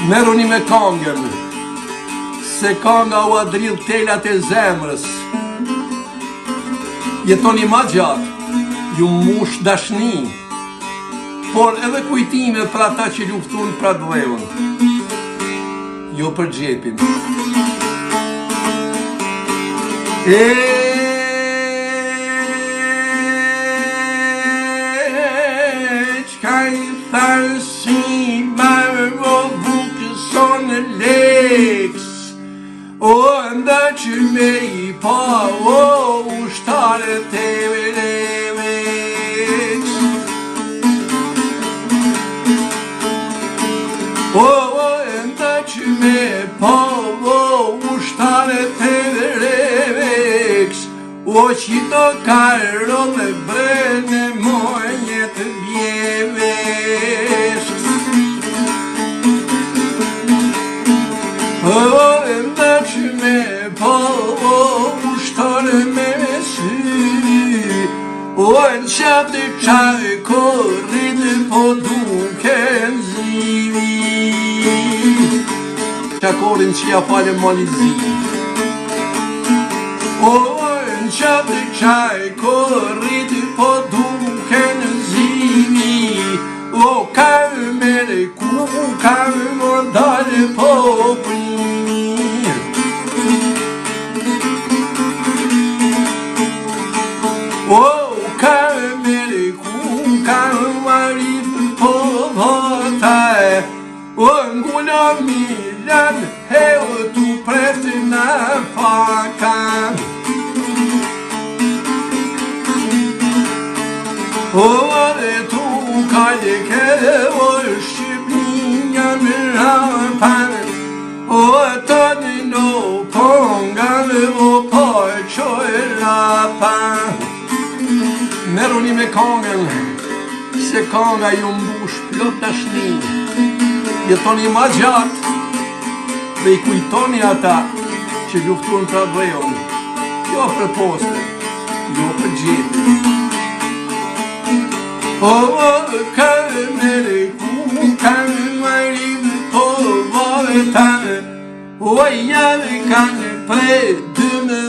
Merruni me kangën, se kanga ua dridh telat e zemrës. Jetoni ma gjatë, ju mush dashni, por edhe kujtime për ata që luftun për atdheun, jo për xhepin. E Çka i thanë si marë o bukë sonë leks O nda që me i pa o ushtarët e vëreks O nda që me pa o ushtarët e vëreks O qito karo me bëne moje të bjevesh O nda që me pa o ushtarë me sy O në qatë qaj korrit po duken zivi Çakorrin që ja falë Malit Zi O në qatë qaj korrit po duken zivi O ka mere ku ka më dalë po primi O ka mere ku ka marit po votaj O ngula Milan heu tu preftë në faka O dhe tu kalke o Shqipnia më rapan O të në no ponga o po qojrapan Merruni me kangën Se kanga ju mbush plot dashni Jetoni ma gjatë Dhe i kujtoni ata Që luftun për atdheun Jo për poste Jo për xhepin O, ka mere ku ka marim po vata O, janë kanë pre 12.